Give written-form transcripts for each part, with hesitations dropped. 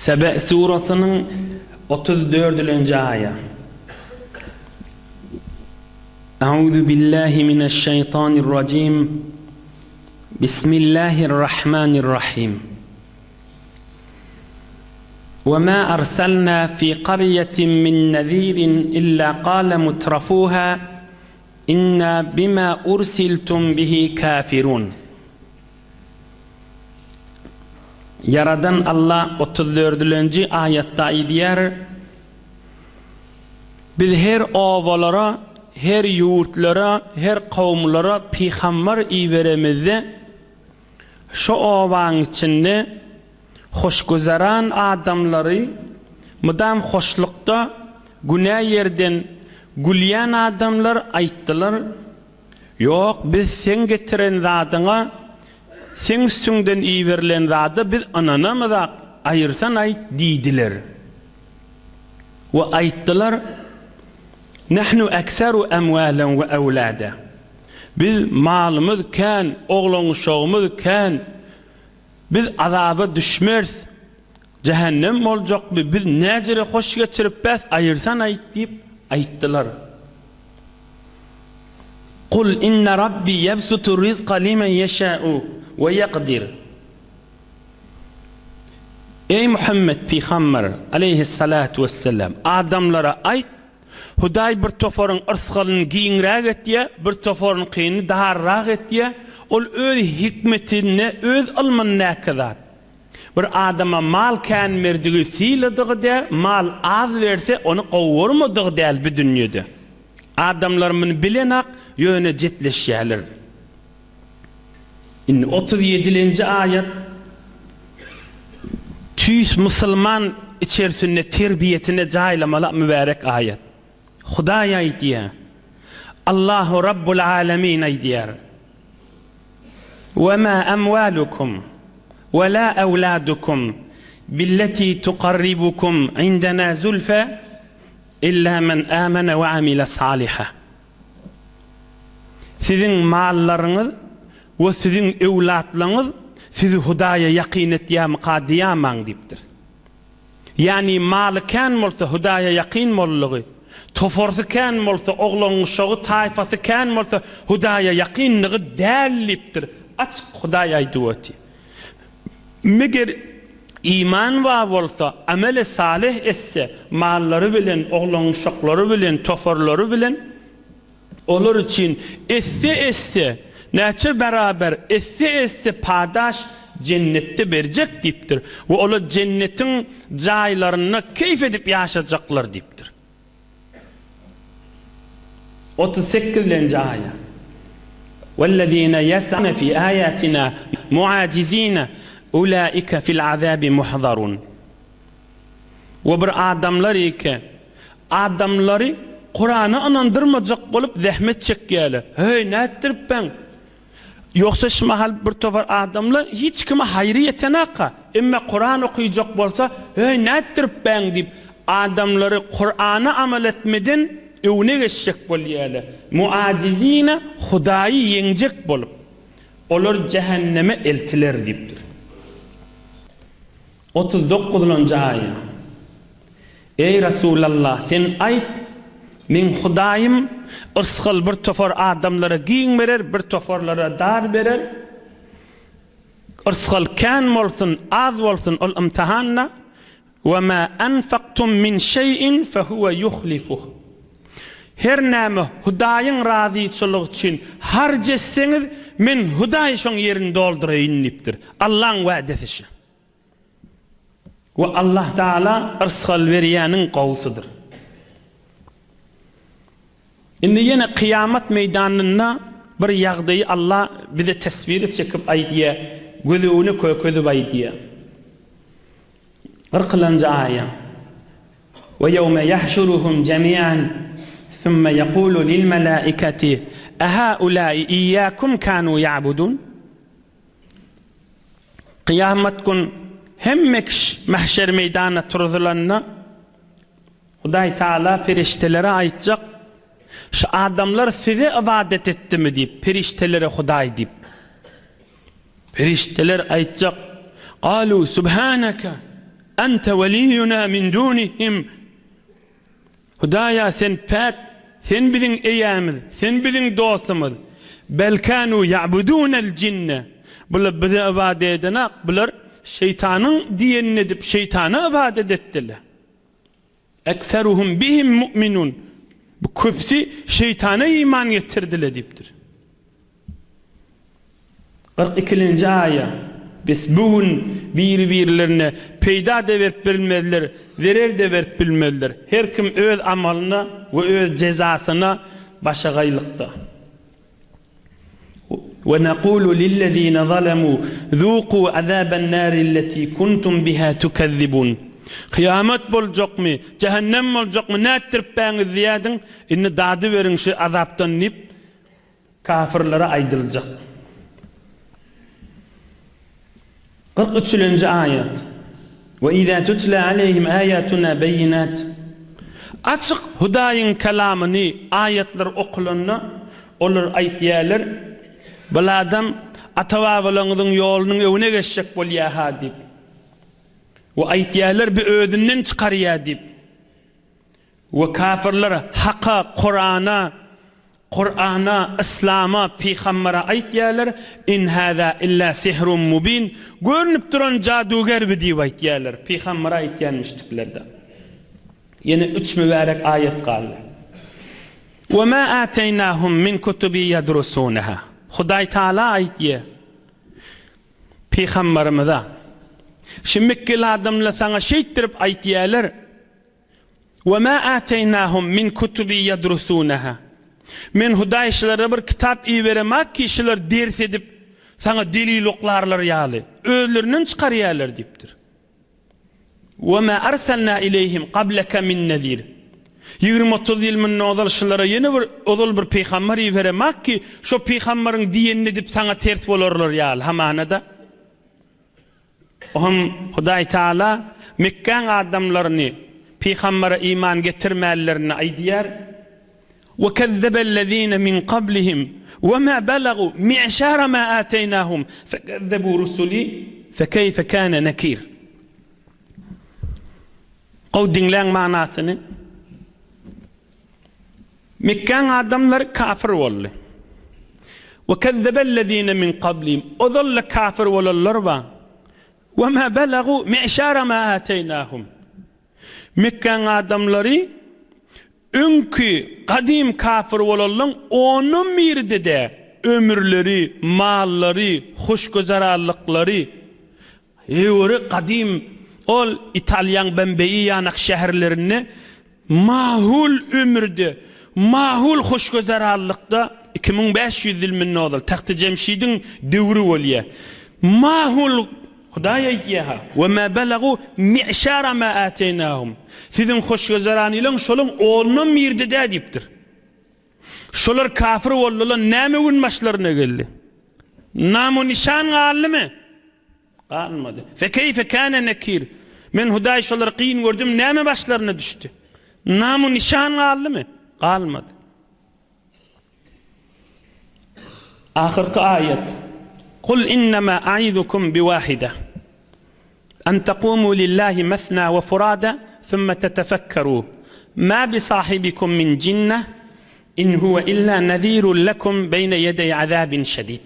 Sebe surasynyň 34-nji aýa. Euzu billahi mineşşeýtanirrajim. Bismillahirrahmanirrahim. Ve ma arsalna fi qaryatin min nazirin illa qala mutrafuha inna bima ursiltum bihi kafirun. Ýaradan Alla 34-nji aýatda aýdýar, Biz her obalara, her ýurtlara, her kowumlara pygambar iberemizde, şo obaň içinde hoşgüzeran adamlary, mydam hoşlukda, günä ýerden gülýän adamlar aýtdylar, Ýok, biz seň getiren zadyňa, seň üstüňden iberilen zada biz ynanamyzak, aýyrsan-aýt diýdiler. We aýtdylar, Nahnu ekseru emwalen we ewlada. Biz malymyz kän, oglan-uşagymyz kän, biz azaba düşmeris, jähennem boljakmy, biz näjere hoş geçiripbäs, aýyrsan-aýt diýip aýtdylar. Kul inne Rabbi ýebsutu rizka limen ýeşäu we ýekdir. Eý Muhammet pygamber aleýhissalatu wesselam, adamlara aýt, Hudaý bir toparyň yrsgalyny giňräk etýär, bir toparyňkyny darrak etýär, ol öz hikmetinde, öz ylmyndaky zat. Bir adama mal kän berdigi syladygy däl, mal az berse ony gowurmadygy däl bu dünýede. Adamlar muny bilenak, ýöne jetleşýärler. Indi 37-nji aýat tüýs musulman içerisinde terbiýesine jaýlamaly mübärek aýat. Hudaý aýdýar, Allahu Rabbul Alemin aýdýar, Ve ma emwalukum ve la ewladukum billeti tukarribukum indena zulfa illa men amene ve amile saliha. Siziň mallaryňyz we siziň öwlatlaryňyz sizi Hudaýa ýakyn etýärmika diýämaň diýipdir. Ýagny maly kän bolsa Hudaýa ýakyn boldugy, tofarsy kän bolsa, oglan-uşagy, taýfasy kän bolsa Hudaýa ýakynlygy däl diýipdir. Açyk Hudaý aýdyp otyr. Meger iman bar bolsa, ameli salyh etse, mallary bilen, oglan-uşaklary bilen, tofarlary bilen, Olar üçin esse-esse, näçe beraber esse-esse padaş jennetde berjek diýipdir we olar jennetiň jaýlarynda keýp edip ýaşajaklar diýipdir. 38-nji aýa. Wellezine ýes'une fi aýatina mu'ajizine ulaika fil azabi muhzarun. We bir adamlar eke, adamlary Kurana ynandyrmajak bolup zähmet çekýärler. Höý, nätdiripbäň? Ýogsa şu mahal bir topar adamlar hiç kime haýry ýetenaka, emme Kuran okyjak bolsa, höý, nätdiripbäň diýip, adamlary Kurana amal etmeden öwne geçjek bolýarlar. Muajizine Hudaýy ýeňjek bolup, olar jähenneme eltiler diýipdir. 39-njy aýa. Eý, Resulallah, sen aýt, Meň Hudaýym yrsgal bir topar adamlara giň berer, bir toparlara dar berer. Yrsgal kän bolsun, az bolsun, ol ymtahanda, Ve ma enfaktum min şeý'in fehuve yuhlifuh. Her näme Hudaýyň razyçylygy üçin harç etseňiz, men Hudaý şoň ýerini dolduraýyn diýipdir. Allaň wädesi şu. We Allah Taala yrsgal berýäniň gowusydyr. Indi ýene kyýamat meýdanynda bir ýagdaýy Allah bize teswire çekip aýdýar, gözegine kökezip aýdýar. Kyrkylanjy aýa. We ýewme ýahşuruhum jemian summe ýekulu lil melaikati ehaulai iýýakum kanu ýa'budun. Kyýamat gün hemme kişi mahşer meýdanyna turzulanda, Hudaý Tagala perişdelere aýtjak, Şu adamlar size ybadat etdimi diýip, perişdelere Hudaý diýip. Perişdeler aýtjak, Galu subhaneke! Ente weliýuna min dunihim. Hudaýa sen päk, sen biziň eýämiz, sen biziň dostumyz. Bel kanu ýa'budunel jinne. Bular bize ybadat edenak, bular şeýtanyň diýenini edip şeýtana ybadat etdiler. Ekseruhum bihim mu'minun. Bu köpüsi şeýtana iman getirdiler diýipdir. 42 ikilenji aýa. Bes bu gün biri-birlerine peýda-da berip bilmezler, zerer-de berip bilmezler. Her kim öz amalyna we öz jezasyna başagaýlykda. We nekulu lillezine zalemû zûkû azâben nârilletî kuntum bihâ tukezzibûn. Kyýamat boljakmy, jähennem boljakmy, nätdirip bäňiz diýýärdiň, indi dadyberiň şu azapdan diýip, Kafirlere aýdyljak. 43 üçülenji aýat. We izâ tutlâ aleýhim âyâtunâ beýinât. Açyk Hudaýyň kelamyny, aýatlar okulanda, olar aýtýarlar, Bul adam ata-babalaryňyzyň ýolunyň öňüne geçjek bolýar-ha diýip. We aýtýarlar, Bu özünden çykarýar diýip. We kafirler Haka, Kurana, Kurana, Yslama, Pygambere aýtýarlar, In haza illa sihrun mubin, görnüp duran jaduger bi diýip aýtýarlar, Pygambere aýtýanmyşdyklerde. Ýene üç mübärek aýat galdy. We ma ateýnahum min kutubi ýadrusunaha. Hudaý Taala aýtýar, Pygamberimize, Şu Mekgeli adamlar saňa şeýtdirip aýtýarlar, We ma ateýnahum min kutubi ýadrusunaha. Men Hudaý şulara bir kitap iberemak ki şular ders edip saňa delil oklarlar ýaly, özlerinden çykarýarlar diýipdir. We ma arsalna ileýhim qablaka min nezir. 20-30 ýyl mundan ozal şulara ýene bir ozal bir pygamber iberemak ki şo pygamberyň diýenini edip saňa ters bolarlar ýaly hamana-da. Ohm Hudaý Taala Mekgäň adamlaryny pygambere iman getirmänlerini aýdýar, We kezzebellezine min kablihim we ma belagu mi'şara ma ateýnahum fekezzebu rusuli fekeýfe kâne nekir. Gowy diňläň manasyny. Mekgäň adamlary kafir boldy. We kezzebellezine min kablihim, ozal-da kafir bolanlar bar. We ma belagu mi'şara ma ateýnahum. Mekgäň adamlary öňki gadym kafir bolanlaň ondan biride-de ömürleri, mallary, hoşgüzeranlyklary, Öwri gadym ol Italýaň Bombeýi ýanak şäherlerinde mahul ömürde, mahul hoşgüzeranlykda 2500 ýyl mundan ozal, Tagty Jemşidiň döwri bolýar. Mahul, Hudaý aýdýar-ha, Ve mâ belagû mi'şâra mâ âteýnâhum. Siziň hoşgüzeranylaň şolaň ondan birde däl diýipdir. Şolar kafir boldular, näme gün başlaryna geldi? Nam-u-nişan galdymy? Galmady. Fekeýfe kâne nekir. Men Hudaý şolary kyn gördüm, näme başlaryna düşdi? Nam-u-nişan galdymy? Galmady. Ahyrky aýat. Kul innema aizukum biwahide. An takumu lillahi mesna we furada summa tetefekkeru. Ma bi sahibikum min jinneh in huwe illa nezirun lekum beýne ýedeý azabin şedid.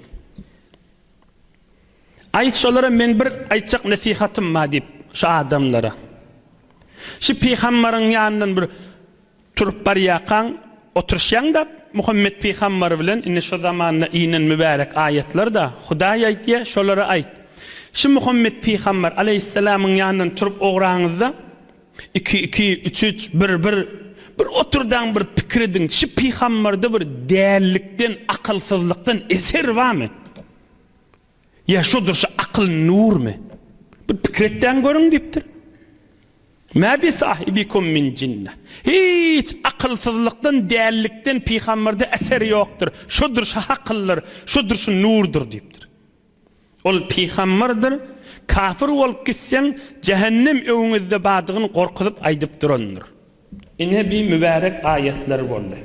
Aýt şolara men bir aýtjak nesihatym bar diýip şu adamlara. Şu pygambaryň ýanyndan bir Turup barýarkaň, oturyşýaň-da Muhammet pygambar bilen, indi şo zamanda inen mübärek aýatlar-da, Hudaý aýtýar, şolara aýt. Şu Muhammet pygambar aleýhissalamyň ýanyndan turup ugraňyzda, iki-iki, üç-üç, bir-bir, bir oturdaň bir pikir ediň, şu pygambarda bir dällikden, akylsyzlykdan eser barmy? Ýa şodur şu akyl nurmy? Bir pikir etdäň görüň diýipdir. Mä bi sahibikum min jinne. Hiç akylsyzlykdan, dällikden pygambarda eser ýokdur. Şodur şu akyldyr, şodur şu nurdur diýipdir. Ol pygambardyr, kafir bolup gitseň jähennem öňüňizde bardygyny gorkuzyp aýdyp durandyr. Ine bi mübärek aýatlar boldy.